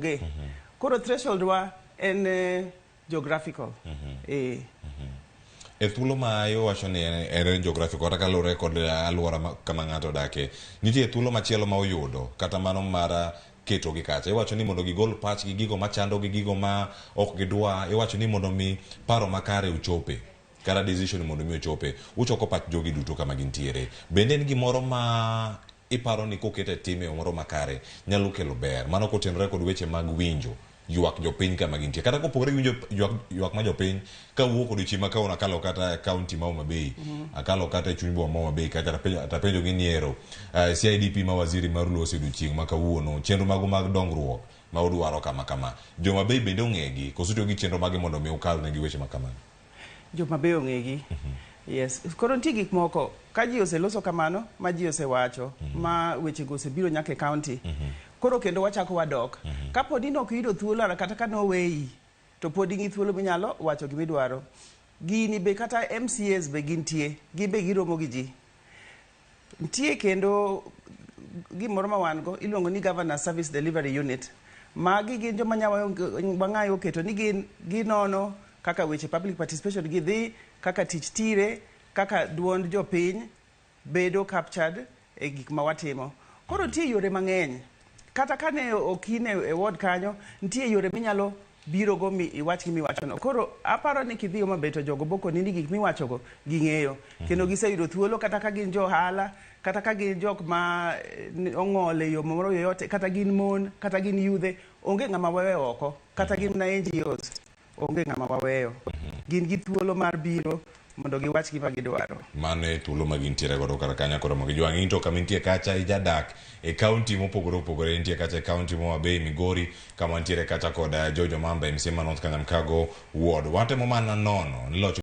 Onge. Koro threshold wa en eh, geographical. Eh. E thuolo ma iwacho ni en en geographical kata kaluwore kod alwora ma, kama ng'ato odake, nitie thuolo machielo ma oyudo kata mano mar ketogi kacha. Iwacho ni mondo gigol pachgi, gigo machandogi, gigo ma ok gidwa. Iwacho ni mondo mi paro makare ochope kata decision mondo mi ochope. Uchoko pach jogi duto kama gintiere. Bende en gimoro ma iparo ni koket e tim e yo moro makare nyalo kelo ber? Mano kotenore kod weche mag winjo ywak jopiny kama gintie. Kata kopogore gi winjo ywak, ywak ma jopiny kawuok odiochieng' ma kawuono akalo kata e kaunti ma Homa Bay, akalo kata e chuny boma ma Homa Bay kacha tapenjo, tapenjo gi ni ero uh, CIDP ma waziri mar loso odiochieng' ma kawuono chenro magu mag dongruok ma udwaro kama kama. Jo Homa Bay bende ong'egi koso utiyo gi chenro mage mondo mi ukal negi weche ma kamano? Joma be ong'egi. Yes. Koro nitie gik moko ka ji oseloso kamano ma ji osewacho ma wechego osebiro nyaka e county. Koro kendo wachako wadok. Kapo ni nok iyudo thuolo ara kata ka noweyi to pod in gi thuolo minyalo wacho gimidwaro. Gini be kata MCAs be gintie, gin be giromo gi ji. Nitie kendo gimoro ma wan go iluongo ni Governor Service Delivery Unit. Magi gin joma Wang'ayo oketo ni gin ginono kaka weche public participation gi dhi, kaka tich tire, kaka duond jopiny bedo captured e gik ma watimo. Koro nitie yore mang'eny. Kata kane ok in e ward kanyo, nitie yore minyalo biro go mi iwach gima iwachono. Koro aparo ni kidhi Homa Bay to jogo bokoni ni gik miwachogo ging'eyo. Kendo giseyudo thuolo kata ka gin jo ohala, kata ka gin jok ma ong'ol e yo moro yoyote, kata gin mon, kata gin yudhe, onge ng'ama waweyo oko. Kata gin mana NGOs, onge ng'ama waweyo. Gin gi thuolo mar biro mondo giwach gima gidwaro. Mano e thuolo ma gintiere godo kar kanyo koro mondo gijwang'. In to kama intie kacha ijadak e kaunti mopogore opogore. Intie kacha e kaunti ma Homa Bay, Migori, kama wantiere kacha kod George Omamba, MCA ma North Kanyamkago Ward. Watemo mana nono ni loch.